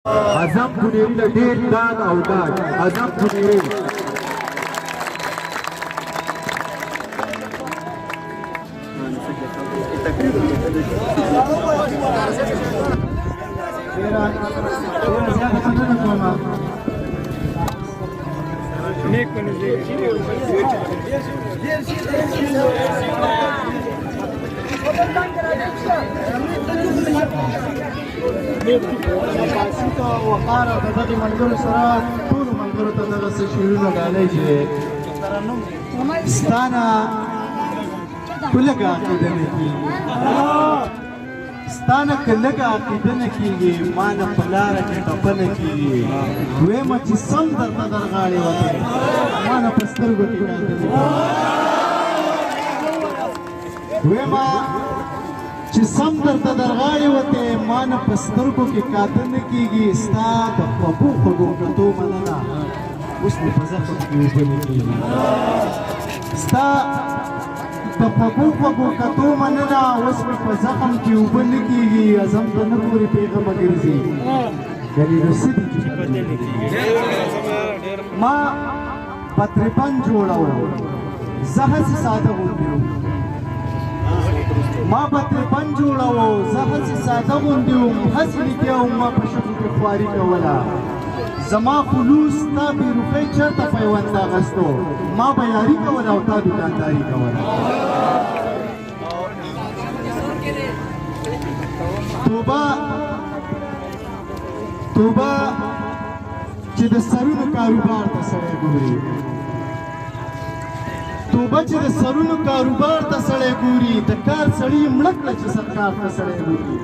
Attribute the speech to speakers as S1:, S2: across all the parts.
S1: اعظم بنیری له ډېر داد او داد اعظم بنیری.
S2: ډېره زیاته مننه کوم. باسط او وقار او د دغې ملګرو سره ټولو ملګرو ته دغه څه شعرونه ډالۍ چې ستا نه په لږه عقیده نه کېږي، ستا نه که لږه عقیده نه کېږي، ما نه په لاره کې ټپه نه کېږي. ویمه چې سم درته در غاړې وتې، ما نه په سترګو کې کاته نه کېږي. ویمه چې سم درته در غاړې وتې، ما نه په سترګو کې کاته نه کېږي. ستا د خوږو خوږو کتو مننه، اوس مې په زخم کې اوبه نه کېږي. ستا د خوږو خوږو کتو مننه، اوس مې په زخم کې اوبه نه کېږي. اعظم ته نه ګوري پېغمه ګرځي، یعنې نو څه دي چې پته نه کېږي. ما بتربند جوړاوه، زه هسې ساده غوندې وم. ما بتربند جوړاوه، زه هسې ساده غوندې وم. هسې لګیا وم، ما په شګو کې خواري کوله. زما خلوص ستا بې روخۍ چېرته پیوند اخیستو؟ ما به یاري کوله او تا دوکانداري کوله. توبه توبه چې د سرونو کاروبار ته سړی ګوري، توبه چې د سرونو کاروبار ته سړی ګوري. د کار سړي مړه کړه چې سرکار ته سړی ګوري.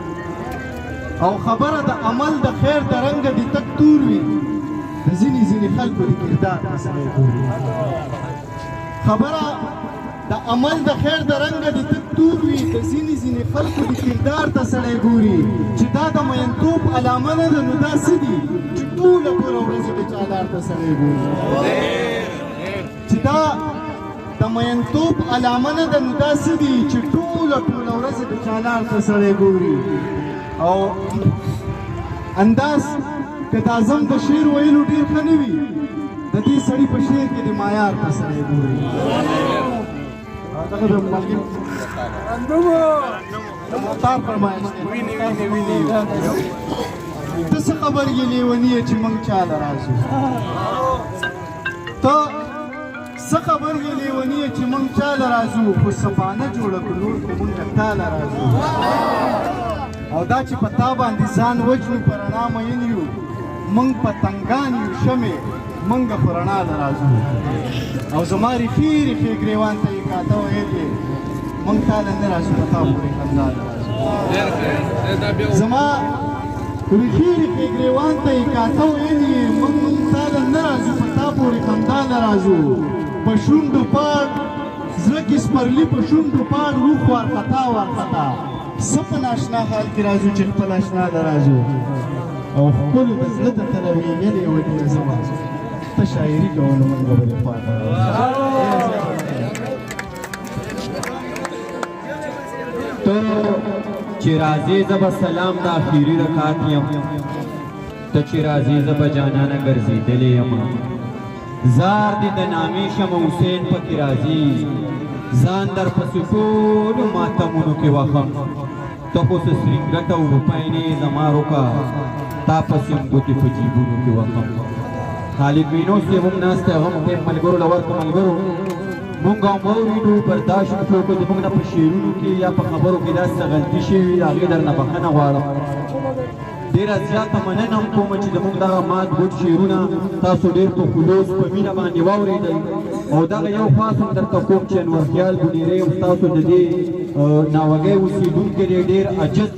S2: او خبره د عمل د خیر د رنګه دې تک تور وي، د ځینې ځینې خلکو د کردار ته سړی ګوري. خبره د عمل د خیر د رنګه دې تک تور وي، د ځینې ځینې خلکو د کردار ته سړی ګوري. چې دا د مینتوب علامه نه ده نو دا څه دي چې ټوله ټوله ورځ د چالار ته سړی ګوري؟ چې دا د مینتوب علامه نه ده نو دا څه دي چې ټوله ټوله ورځ د چالار ته سړی ګوري؟ او انداز که د اعظم د شعر ویلو ډېر ښه نه وي، د دې سړي په شعر کې د معیار ته سړی ګوري. دغه د ملګري د مختار فرمایش دی. ته څه خبر یې لیونیه چې موږ چاله راځو؟ ته څه خبر یې لیونیه چې موږ چاله راځو؟ خو سپانه جوړه کړو، نور خو موږ تاله راځو. او دا چې په تا باندې ځان وژنو، په رڼا مین یو موږ، پتنګان یو شمې، موږ خو رڼا له راځو. او زما ریښې ریښې ګریوان ته یې کاته، ویل یې موږ تا له نه راځو، په تا پورې خندا له راځو. زما ریښې ریښې ګریوان ته یې کاته، ویل یې موږ تا له نه راځو، په تا پورې خندا له راځو. په شونډو پاړ زړه کې سپرلي، په شونډو پاړ روح وارخطا وارخطا، څه په ناشنا حال کې راځو چې خپل اشنا له راځو. او ښکلو د زړه د تله ویلې ولي زما ته شاعري کوه نو موږ به دې خوا ته.
S1: ته چې راځې زه به سلام د اخري رکعت یم، ته چې راځې زه به جانانه ګرځېدلی یم. زار دې د نامې شم حسین پکې راځي، ځان در پسې ټولو ماتمونو کې وخم. ته خو څه سرینګټه او روپۍ نه یې زما روکه، تا پسې هم ګوتې په جیبونو کې وخم. خالد مینو صاحب هم ناست دی، هغه هم ټیم ملګرو له ورکړه. ملګرو مونږ هم واورېدو، برداشت وکړو. که زمونږ نه په شعرونو کې یا په خبرو کې داسې غلطي شوي وي، هغې درنه بښنه غواړم. ډېره زیاته مننه هم کوم چې زمونږ دغه مات ګوټ شعرونه تاسو ډېر په خلوص په مینه باندې واورېدل. او دغه یو خواست هم درته کوم چې انور خیال بونیری هم ستاسو د دې ناوګۍ اوسېدونکی دی، ډېر عاجز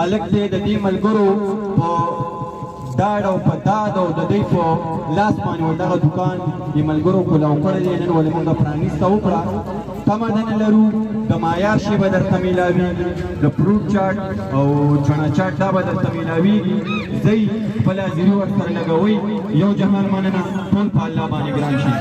S1: هلک دی. د دې ملګرو په ډاډ او په داد او د دوی په لاس باندې ول دغه دوکان د ملګرو کولاو کړی دی، نن ولې موږ پرانیسته وکړه. تمه نه لرو د معیار شی به درته میلاویږي، د فروټ چاټ او چڼه چاټ دا به درته میلاویږي. ځئ خپله حاضري ورسره لګوئ. یو جهان مننه، ټول په الله باندې ګران شي.